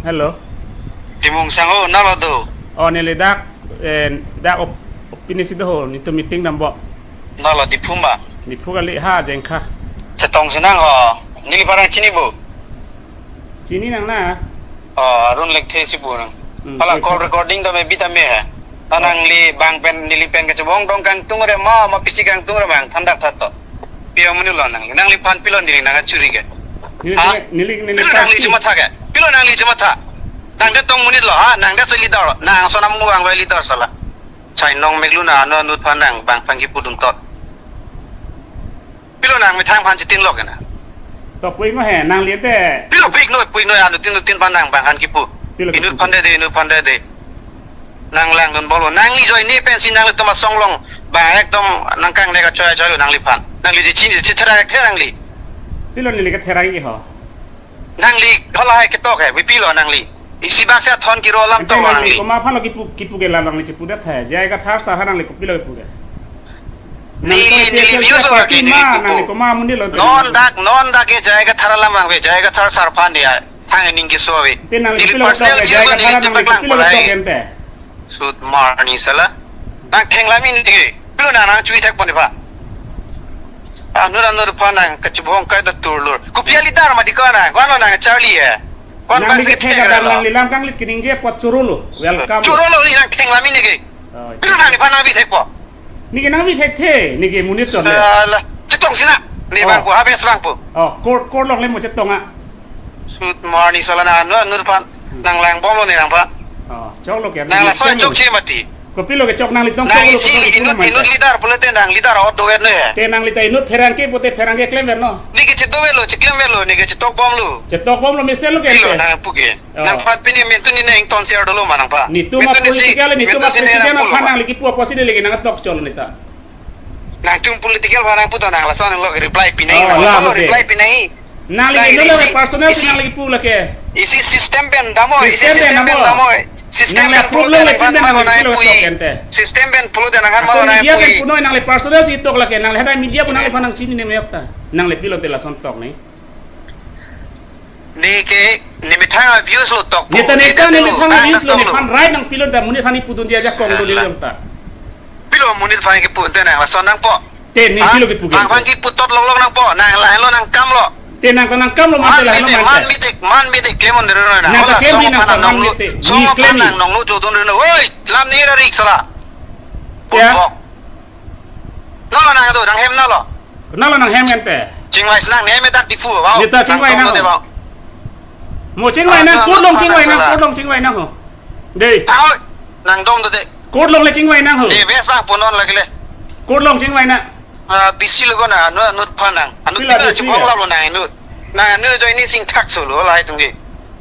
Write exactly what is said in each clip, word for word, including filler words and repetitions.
Hello. Timung sang ho, nalo do. Oh, neli dak, eh, dak op-, opini si do ho, netum meeting dam bo. Nalo Diphu ma? Diphu kali ha, Jengkha. Chetong si nang ho. Neliphan nang chini bo? Chini nang na? Oh, Arun Lekthe si bo nang. Hmm, hala Lekthe. Call recording do me bita me he. Na nangli bang pen, neli pen kachebong dong kangtung re ma, ma pisi kangtung re bang, thandak that to. Pi amonit lo nangli. Nangliphan pilo neli nang kachuri ke? Neli Ha? neli, neli Pilo nangli party. Chematha ke? Pilo nangli chematha? Nang de tong monit lo ha? Nang de si leader lo. Nang sonam mu bang vai leader sala. Chai nong meklu na ano anut phan nang bang phan kipudun tot. Pilo nang methang phan chitin lo ke na? To pui mo he, nangli te. Pilo pik noi, pui noi, anuttin nuttin phan nang bang phan kipu. Pilo Inut kipu. Phan de de, inut phan de de. Nang langdun bolo. Nangli ajoine pensi nanglitum asong along bang ekdom nang kang ne kachoi achoi lo nangliphan. Nangli je chini je thera ek thera nangli. Pilo neli kathera ke ho. Nangli hala hai ketok he, bipilo nangli. Isi bak se athon kiro alam Ante to nangli nangli. Komat aphan lo kipu, kipu ke la nangli chipu det he. J I Kathar sir aphan nangli kopilo kipu ke? Neli, Nangli neli P S L C views lo party ke neli ma, kipu. Nangli komat amonit lo te Non nangli. Dak, non dak ke J I Kathar alam bang ve, J I Kathar sir aphan dia. Thang ning kiso ve. Te nangli Neli kopilo personal ketok ke, views J I lo Kathar neli nangli chepak lang kopilo bolai. Ketok ke ente. Sut marni sala. Nang thenglam ini ke. Pilo nang nang chui thek pon di pa. Anur anur phan nang kachibong kai da turlur. Kopi a leader ma di ko nang. Ko ano nang Charlie he. Ko Nangli bang kethek sixteen kadang kalo. Nangli lam kanglit keningje apot choro lo. Welcome. Choro lo ni nang thenglam ini ke. Oh, Pilo nang di phan nang bi thek po. Neke nang bi thekthe, neke monit chot le. Sala. Chetong si na. Ne Oh. bang po, habes bang po. Oh, court, court along le mo chetong a. Sut marni sala na anu, anu phan. Hmm. Nang lang bom lo ne nang phan. Oh, chok lo ke, Nang la soi same chok lo. Che mati. Kopilo ke chok nangli tong Nang chok lo isi kopilo inut, manta. Inut leader pulote nang leader ot dover ne. Te nangli ta inut pherangke pote pherangke klem ver no. Neke chedover lo, cheklem ver lo, neke chetok bom lo. Chetok bom lo mesen lo ke Pilo ente. Nang pu ke. Oh. Nang phan pini mentun ni neng ton share dolo ma nang phan. Netum a Mentun ni si, political, netum a mentun si president nang aphan pulo. Nangli kipu apotsi de lagi nang tok cholo neta. Nangtum political phan nang puta nang lason nang lo reply pinai Oh, nang la lason lo mate. Reply pinai. Nangli Nang kipu isi, personal si isi, nangli kipu lake. Isi system pen damo, isi System pen system pen damo. Damo. System Nangli pen approve pulo lo tena nang pin phan pen malo nangli nang kipu lo pui. Tok ente. System pen pulo tena nang Ako malo nangli media pen pui. Punoi nangli personal si tok lake nangli hada media pu nangli phan nang chini ne meyok ta. Nangli pilo te lason tok ne. Neke, ne methang a views lo tok po. Neta neta ne ne methang a views lo ne phan right nang pilo ta monit phan ni pudun dia jakong do le Alah. Long ta. Pilo monit phan kipu te nang lason nang po. Te ne Ha? Pilo kipu ke. Nang phan kipu tot long long nang po. Nang la lo nang kam lo. Te nang ta nang kam lo man te Man la lo mite, man man te. Mite, man mite klemon de reno na. Nang ta Hola, klemon song nang phan ta nang man nong lo. Mite. Song Ni phan klemi. Nang nong lo jodun reno. Oi, lam ne ra rik sala. Ya. Pun bok. Nalo nang do, nang hem nalo. Nalo nang hem ente. Chingvai si nang ne me dak Diphu, wow. Neta chingvai nang nang do ho. De, wow. Mo chingvai Ah, nang, nang court along nang chingvai nang, sala. Court along chingvai nang ho. Dei. Tangoi. Nang dong do de. Court along le chingvai nang ho. De, wes bang punon lagi le. Court along chingvai nang. Ah, bisi lo ko na, anu, anu phan nang. Anu Pila tinggal bisi chibong ya? Lap lo nang anu. Nang anu join ni sing thak solo, lai tung ke.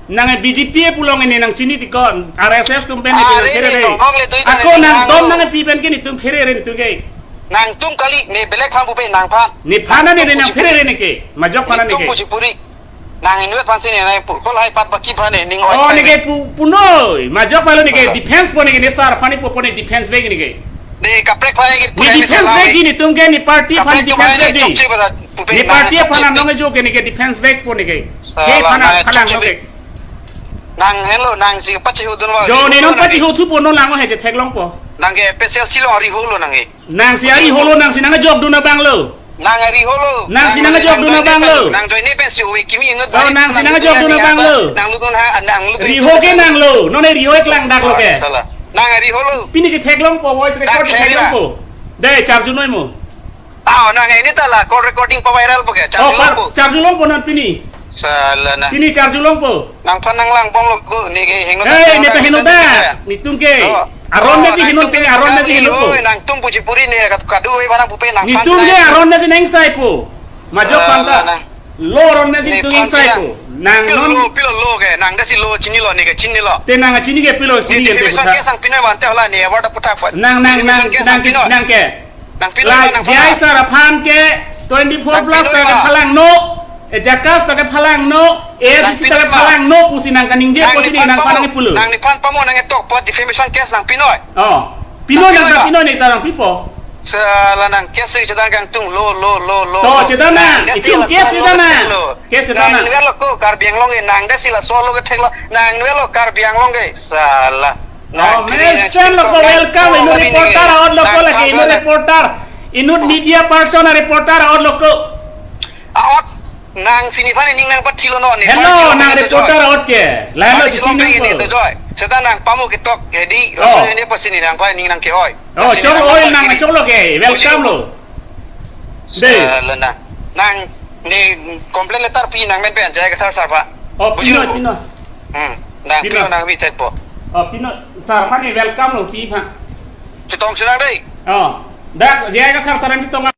Nang B J P pulong ini nang chini tikon, R S S atum pen ini Are phere ni re. Nong le tui Ako tani nang nang dom lo. Nang pi pen ke netum phere re netum ke. Nangtum kali ne belek phan pupe nang phan. Ne phan ne Nangtum ne nang puji phere puri. Re ne ke. Majok phan ne Nangtum ke. Puji puri. Nang inut phan si ne nang pu. Kol hai pat baki phan ne ning Oh, oi ne phan ke ne. Pu, punoi. Majok phan ne ke Wala. Defense po ne ke ne sar phan ne po po ne defense bag ne ke. Ne kaprek phan ne ke Ne pura defense salam bag ne. Ki netum ke ne party phan Kaprek defense phan ne bag ji. Chokche bata pupe Ne nang party chokche phan ne. Nong jo ke ne ke defense bag po ne ke. Salam He phan nang phan chokche no bag. Ke. Nang hello, nang si pachihu dun wa. Jo ne non pachihu chu po non lang he che theklong po. Nang ke P S L C lo ari holo nang ke. Nang si ari holo nang si nang jok dun abang lo. Nang ari holo. Nang si nang jok dun abang lo. Nang join ni pen si uwi kimi inut Oh, bari nang si nang jok dun abang lo. Nang lu dun ha, nang lu dun Riho ke nang lo. Non e riho e klang dak lo ke. Salah. Nang ari holo. Pini che theklong po voice record Nang theklong khela. Po. De charju noi mo. Ah, nang ini ta la call recording pa viral po ke? Oh, charju long po. Charju long po non pini. Salah na. Pini charju long po. Nang phan nang lang bom lo ko ni ke hingno. Hey, ne ta hingno da. Nitum ke. Oh. Aron na ji hingno te, aron na ji hingno po. Nang tum puji puri ne kat kadu e bana pupe nang phan. Nitum ke aron na ji neng sai po. Majok panta. Salah na. Lo aron na ji tung sai po. Nang pilo non lo, pilo lo ke. Nang da si lo chini lo ni ke chini lo. Te nang chini ke pilo chini ke te puta. Sang pino man te hola ni award puta pa. Nang nang nang nang ke. Nang pino Lai ma, nang J I pino ma. Sir aphan ke twenty four Nang plus pino ta ke ma. Phalang no, e Jakas ta ke phalang no, A S D C ta ke phalang no, pusi nang kaningje, nang pusi ni nang phan pamo, nang pulo. Nang ni phan pamo, nang etok po defamation case nang pino. Oh. Pino nang nang pino ta ma. Pino ni ta nang pipo. Sala nang case chedan kangtung lo lo lo lo. To, lo. Chedan nang, nang desi itum la case solo chedan nang. Kethek lo. Case chedan nang nang. Nang nver lo ko Karbi Anglong ke, nang desi la solo kethek lo. Nang nver lo Karbi Anglong ke. Sala. Oh, nang kiri nang mesen lo ko, welcome. Inut reporter a-ot lo ko lagi, inut reporter. Inut media person a-reporter a-ot lo ko. A-ot nang sini aphan ning nangpathilo non. Hello, nang reporter a-ot ke. Lain lo chini ko. Seta nang pamu ketok, jadi, oh, laso ini pasi ning nangphan ning nang ke-oi. Oh, chong oi nang chong lo ke. Welcome lo. Dei. Sala nang. Nang ne complaint letter pi nang men pen J I Kathar sir aphan. Oh, pino, pino. Hmm. Nang pino, pino nang pi thekpo. Oh, pino sir aphan ne welcome lo pi aphan. Chetong chenang dei. Oh. Dak J I Kathar sir an chetong